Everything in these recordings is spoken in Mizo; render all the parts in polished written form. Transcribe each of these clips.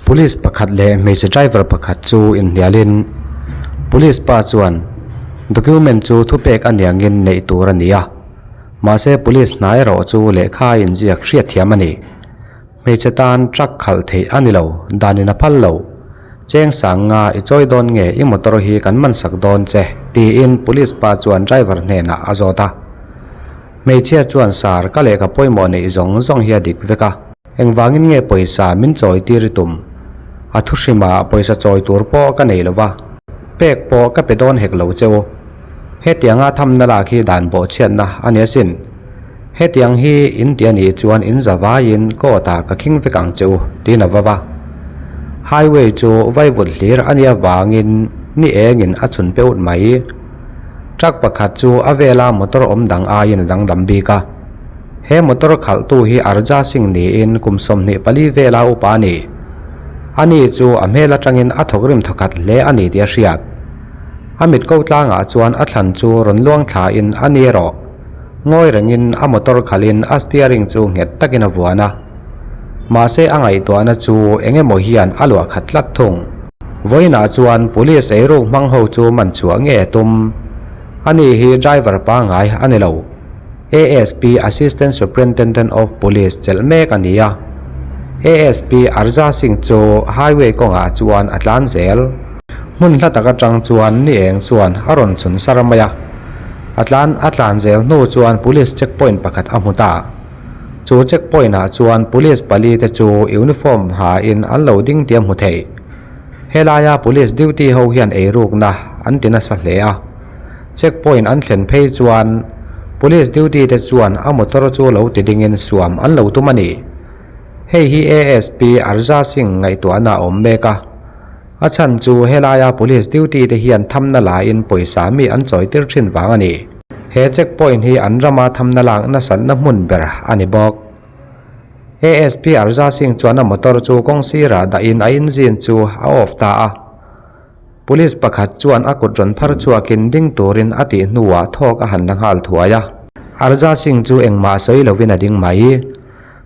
Police pakhat leh hmeichhe driver pakhat chu inhnialin police pa chuan document chu thupek a niangin neih tur a ni a, mahse police hna erawh chu lehkha a inziak hriatthiam a ni. Hmeichhe tan truck khalh theih a ni lo, danin a phal lo. Cheng sang nga i chawi dawn nge i motor hi kan man sak dawn che tiin police pa chuan driver hnenah a zawt a. Hmeichhia chuan sar ka lehkha pawimawh neih zawng zawng hi a dik vek a. Engvangin nge pawisa min chawi tir i tum? A thu hrimah pawisa chawi tur pawh ka nei lo va, pek pawh ka pe dawn hek lo che u. Hetianga thamna lak hi dan bawhchhiatna a ni asin. Hetiang hi in ti a nih chuan in za vaiin court ah ka khing vek ang che u, tiin a va va. Highway chu vaivut hlir a nih avangin ni engin a chhun pe ut mai. Truck pakhat chu a vela motor awm dang aiin a danglam bik a. He motor khalhtu hi Arja Singh niin kum 24 vela upa a ni. Ani chu a hmel atangin a thawkrim thawkhat hle a ni tih a hriat. A mit ko tlangah chuan a thlan chu rawn luang thlain a ni erawh. Ngawi rengin a motor khalhin a steering chu nghet takin a vuan a. Mahse a ngaihtuahna chu eng emaw hian a luah khat tlat thung. Vawiinah chuan police eiruk hmang ho chu man chhuah nge a tum. Ani hi driver pangngai a ni lo. ASP Assistant Superintendent of Police chelh mek a ni a. ASP Arja Singh chu highway kawngah chuan a tlan zel. Hmun hla tak atang chuan ni eng chuan a rawn chhun sar mai a. A tlan a tlan zel hnu chuan police checkpoint pakhat a hmu ta. Chu checkpoint ah chuan police pali te chu uniform ha in an lo ding tih a hmu thei. Helaia police duty ho hian eirukna an ti nasa hle a. Checkpoint an thlen phei chuan Police duty te chuan a motor chu lo ti dingin suam an lo tum a ni. Hei hi ASP Arja Singh ngaihtuahna a awm mek a. A chhan chu helaia Police duty te hian thamna lain pawisa mi an chawi tir thin vang a ni. He checkpoint hi an rama thamna lak nasatna hmun ber a ni bawk. ASP Arja Singh chuan a motor chu kawng sirah dahin a engine chu a off ta a. Police pakhat chuan a kut rawn phar chhuakin ding turin a tih hnuah thawk a han la nghal thuai a. Arja Singh chu engmah sawi lovin a ding mai.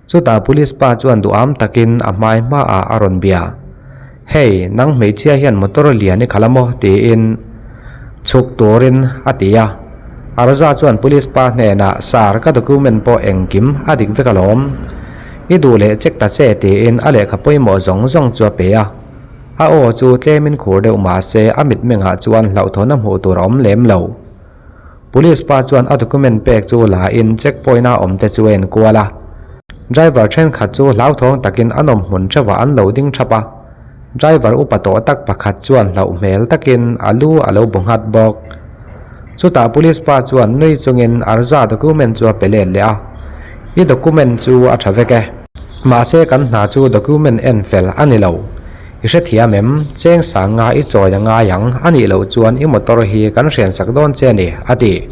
Chutah police pa chuan duham takin a hmai hmaah a rawn bia. Hey, nang hmeichhia hian motor lian i khalh a maw? tiin chhuk turin a ti a. Arja chuan police pa hnenah, Sir, ka document pawh engkim a dik vek alawm. I duh leh check ta che tiin a lehkha pawimawh zawng zawng chu a pe a. A aw chu tlemin khur deuh mah se a mitmengah chuan hlauhthawn a hmuh tur a awm lem lo. Police pa chuan a document pek chu la in check point a awm te chu a enkual a. Driver thenkhat chu hlauthawng takin a nawm hmun theuhah an lo ding thap a. Driver upa tawh tak pakhat chuan hlauh hmel takin a lu a lo bu nghat bawk. Chutah police pa chuan nui chungin Arza document chu a pe let leh a, I document chu a tha vek e. Mahse kan hna chu document en fel a ni lo. I hrethiam em? Cheng sang nga i chawi a ngai ang, a nih loh chuan i motor hi kan hriansak dawn che a ni, a ti.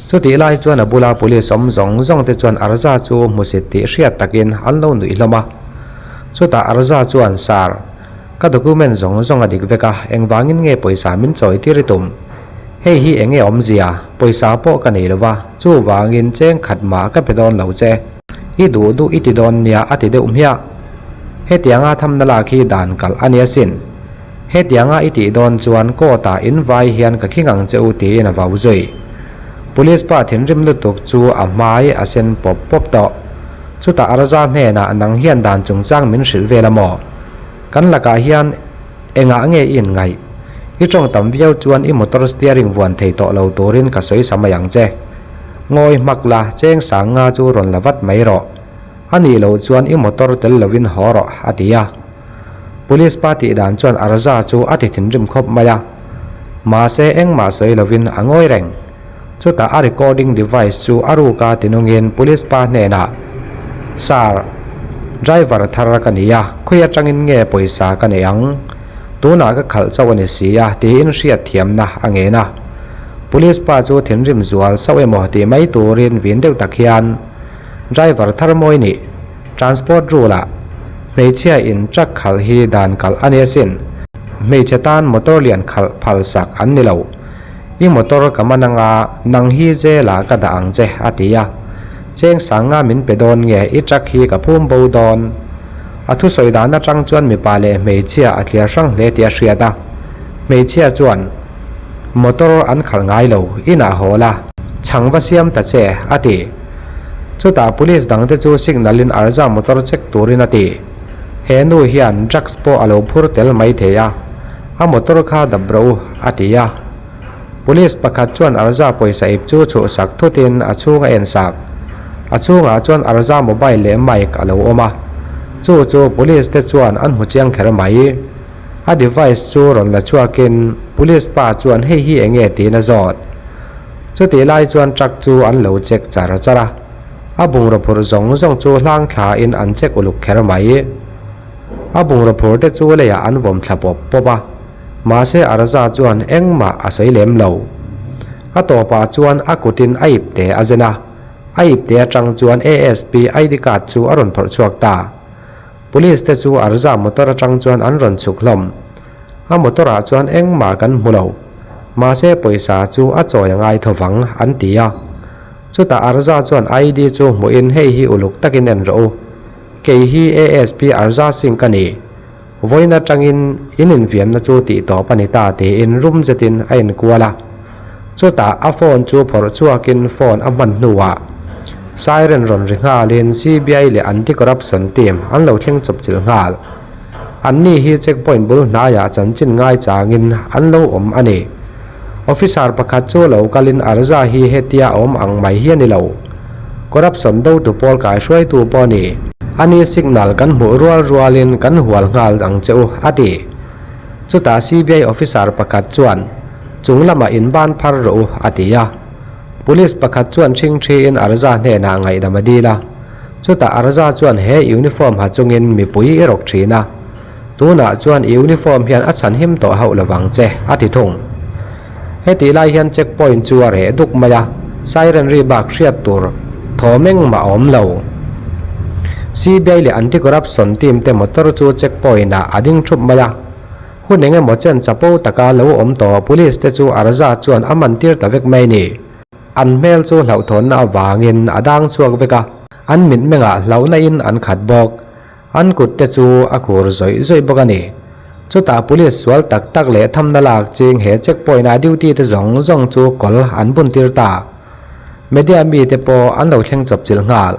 Chutih lai chuan a bula police awm zawng zawng te chuan Arza chu hmusit tih hriat takin an lo nuih hlawm a. Chutah Arza chuan, Sir. Ka document zawng zawng a dik vek a, engvangin nge pawisa min chawi tir i tum? Hei hi eng nge awmzia? Pawisa pawh ka nei lo va, chuvangin cheng khat mah ka pe dawn lo che. I duh duh i ti dawn nia a ti deuh hmiah. Hetianga thamna lak hi dan kalh a ni asin. Hetianga i tih dawn chuan court ah in vai hian ka khing ang che u tiin a vau zui. Police pa thinrim lutuk chu a hmai a sen pawp pawp tawh. Chutah Arza hnenah nang hian dan chungchang min hrilh vel a maw? Kan lakah hian engah nge i inngaih? I tawng tam viau chuan i motor steering vuan thei tawh lo turin ka sawi sa mai ang che. Ngawi hmak la, cheng sang nga chu rawn la vat mai rawh. A nih loh chuan i motor tel lovin haw rawh, a ti a. Police pa tih dan chuan Arza chu a ti thinrim khawp mai a. Mahse engmah sawi lovin a ngawi reng. Chutah a recording device chu a ruka tinungin police pa hnenah, Sir, driver thar ka ni a, khawi atangin nge pawisa ka nei ang? Tunah ka khalh chauh a ni si a, tiin hriatthiamna a ngen a. Police pa chu thinrim zual sauh emaw tih mai turin vin deuh tak hian, Driver thar mawi nih, transport rule ah hmeichhia in truck khalh hi dan kalh a ni asin. Hmeichhe tan motor lian khalh phal sak an ni lo. I motor ka man anga, nang hi jail ah ka dah ang che, a ti a. Cheng sang nga min pe dawn nge i truck hi ka phum bo dawn? A thusawi dan atang chuan mipa leh hmeichhia a thliar hrang hle tih a hriat a. Hmeichhia chuan, Motor an khalh ngai lo, inah haw la, chhang va siam ta che, a ti. Chutah police dangte chu signal in Arza motor check turin a ti. He nu hian drugs pawh a lo phur tel mai thei a, a motor kha dap rawh u, a ti a. Police pakhat chuan Arza pawisa ip chu chhuhsak thutin a chhung a en sak. A chhungah chuan Arza mobile leh mic a lo awm a, chu chu police te chuan an hmu chiang kher mai. A device chu rawn la chhuakin police pa chuan hei hi eng nge tiin a zawt. Chutih lai chuan truck chu an lo check char char a, a bungraw phurh zawng zawng chu hlang thlain an check uluk kher mai. A bungraw phur te chu leiah an vawm thla pawp pawp a. Mahse Arza chuan engmah a sawi lem lo. A tawpah chuan a kutin a ipte a zen a, a ipte atang chuan ASP ID card chu a rawn phawrh chhuak ta. Police te chu Arza motor atang chuan an rawn chhuk hlawm. A motor ah chuan engmah kan hmu lo. Mahse pawisa chu a chawi a ngai tho vang an ti a. Chutah Arza chuan ID chu hmuhin hei hi uluk takin en rawh u. Kei hi ASP Arza Singh ka ni. Vawiin atangin in infiamna chu tih tawp a ni ta tiin rum zetin a inkual a. Chutah a phone chu phawrh chhuakin phone a hman hnuah siren rawn ri nghalin CBI leh Anti-Corruption team an lo thleng chawp chilh nghal. Anni hi checkpoint bul hnaiah chanchin ngai changin an lo awm a ni. Officer pakhat chu lo kalin Arza hi hetia a awm ang mai hi a ni lo. Corruption dotu pawl kaihruaitu pawh a ni. Ani signal kan hmuh rual rualin kan hual nghal ang che u, a ti. Chutah CBI officer pakhat chuan, Chung lamah in ban phar rawh u, a ti a. Police pakhat chuan ṭhingṭhiin Arza hnenah ngaihdam a dil a. Chutah Arza chuan he uniform ha chungin mipui i rawk ṭhin a. Tunah chuan i uniform hian a chhan him tawh hauh lovang che, a ti thung. Hetih lai hian check point chu a reh duk mai a, siren ri bak hriat tur thawm engmah a awm lo. CBI leh Anti-Corruption team te motor chu check point ah a ding thup mai a. Hun eng emaw chen chapo taka lo awm tawh police te chu Arza chuan a man tir ta vek mai ni. An hmel chu hlauhthawnna avangin a dang chhuak vek a, an mitmengah hlauhna in an khat bawk. An kut te chu a khur zawih zawih bawk a ni. Chutah police sual tak tak leh thamna lak ching he check point a duty te zawng zawng chu kawl an bun tir ta. Media mi te pawh an lo thleng chawp chilh nghal.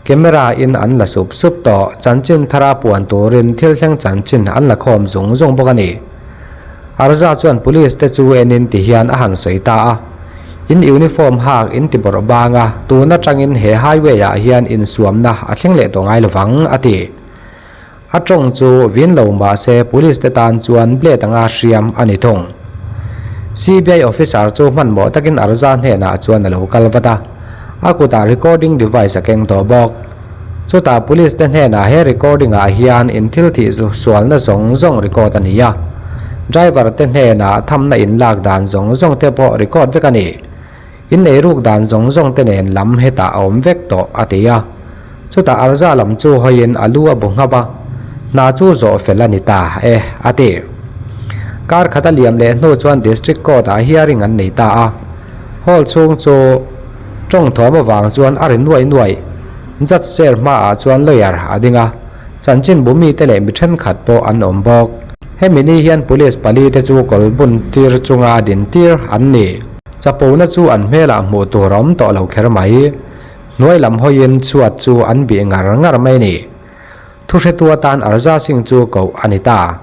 Camera in an la sup sup tawh, chanchin thara puan turin thil thleng chanchin an la khawm zung zung bawk a ni. Arza chuan police te chu enin ti hian a han sawi ta a. In uniform hak in ti bawrh bang a, tun atangin he highway ah hian insuamna a thleng leh tawh ngai lovang, a ti. A tawng chu vin lo mah se police te tan chuan blade anga hriam a ni thung. CBI officer chu hmanhmawh takin Arza hnenah chuan a lo kal vat a, a kutah recording device a keng tawh bawk. Chutah police te hnenah he recording ah hian in thil thih sualna zawng zawng record a ni a, driver te hnenah thamna in lak dan zawng zawng te pawh record vek a ni. In ei ruk dan zawng zawng te nen lam hetah a awm vek tawh a ti a. Chutah Arza lam chu hawiin a lu a bu nghap a, hna chu zawh fel a ni ta e a ti. Kar khat a liam leh hnu chuan District Court ah hearing an nei ta a. Hall chhung chu tawng thawm avang chuan a ri nuai nuai. Judge chair hmaah chuan lawyer a ding a, chanchinbu mite leh mi thenkhat pawh an awm bawk. Hemi ni hian police pali te chu kawl bun tir chunga din tir an ni. Chapona chu an hmelah hmuh tur a awm tawh lo kher mai. Hnuai lam hawiin chhuat chu an bih ngar ngar mai a ni. Thuhretu atan Arza Singh chu koh a ni ta.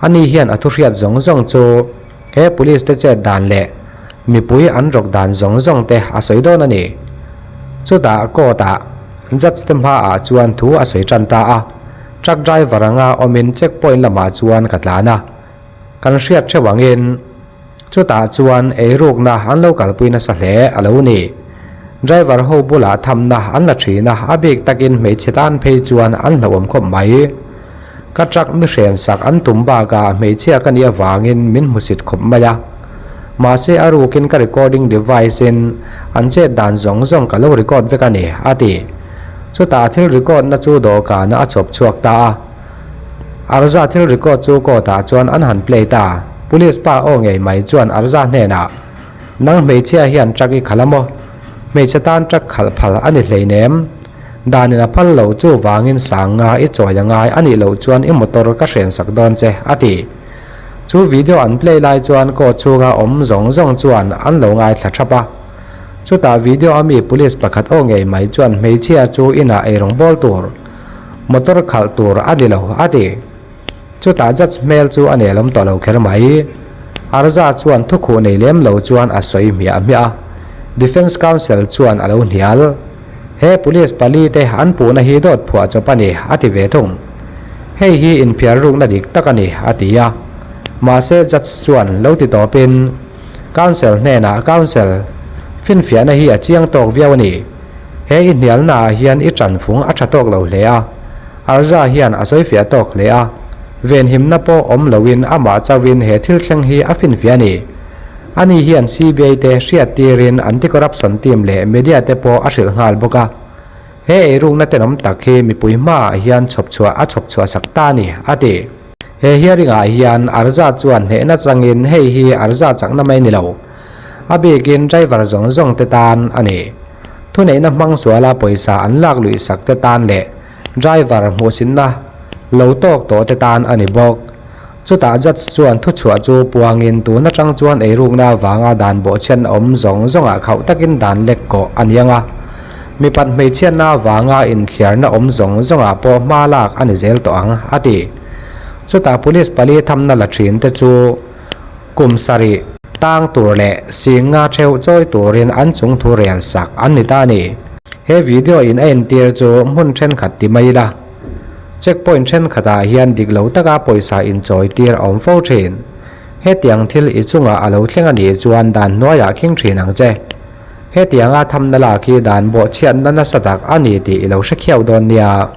Ani hian a thuhriat zawng zawng chu he police te chet dan leh mipui an rawk dan zawng zawng te a sawi dawn a ni. Chutah court ah judge te hmaah chuan thu a sawi tan ta a, truck driver anga awmin check point lamah chuan ka tlan a, kan hriat theuh angin chutah chuan eirukna an lo kalpui nasa hle a lo ni. Driver ho bulah thamna an la thin a, a bik takin hmeichhe tan phei chuan an hlauhawm khawp mai. Ka truck mi hren sak an tum bakah hmeichhia ka nih avangin min hmusit khawp mai a. Mahse a rukin ka recording device in an chet dan zawng zawng ka lo record vek a ni, a ti. Chutah thil record na chu dawhkanah a chhawp chhuak ta a. Arza thil record chu court ah chuan an han play ta. Police pa aw ngei mai chuan Arza hnenah, Nang hmeichhia hian truck i khalh a maw? Hmeichhe tan truck khalh phal a ni hleinem. Danin a phal lo chu vangin sanga i chawi a ngai a nih loh chuan i motor ka hrensak dawn che, a ti. Chu video an play lai chuan court chhunga awm zawng zawng chuan an lo ngaithla thap a. Chutah video a mi police pakhat aw ngei mai chuan hmeichhia chu inah eirawng bawl tur, motor khalh tur a ni lo, a ti. Chutah judge hmel chu a nelawm tawh lo kher mai. Arza chuan thukhuh nei lem lo chuan a sawi hmiah hmiah a, Defence Counsel chuan a lo hnial. He police pali te an puhna hi dawt phuah chawp a ni, a ti ve thung. Hei hi inphiar rukna dik tak a ni, a ti a. Mahse judge chuan lo ti tawpin Counsel hnenah Counsel, finfiahna hi a chiang tawk viau a ni. He i hnialnaah hian i tanfung a tha tawk lo hle a. Arza hian a sawifiah tawk hle a, venhimna pawh awm loin amah chauhin he thil thleng hi a finfiah a ni. Ani hian CBI te hriat tirin anti-corruption team leh media te pawh a hrilh nghal bawk a. He eirukna tenawm tak hi mipui hmaah hian chhawpchhuah a chhawpchhuah sak ta a ni, a ti. He hearing ah hian Arza chuan hnehna changin hei hi Arza chakna mai ni lo, a bikin driver zawng zawng te tan a ni. Thuneihna hmang suala pawisa an lak luih sak te tan leh driver hmuhsinna lo tawk tawh te tan a ni bawk. Chutah judge chuan thuchhuah chu puangin tun atang chuan eirukna avanga dan bawhchhiatna awm zawng zawngah khauh takin dan lek kawh a ni ang a. Mipat hmeichhiatna avanga inthliarna awm zawng zawngah pawh hma lak a ni zel tawh ang, a ti. Chutah police pali thamna la thin te chu kum sarih tang tur leh sing nga theuh chawi turin an chung thu rel sak an ni ta a ni. He video in a entir chu hmun thenkhat ti mai ila. Checkpoint thenkhatah hian dik lo taka pawisa inchawi tir a awm fo thin. Hetiang thil i chungah a lo thleng a nih chuan dan hnuaiah khing thin ang che. Hetianga thamna lak hi dan bawhchhiatna nasa tak a ni tih i lo hre khiau dawn nia.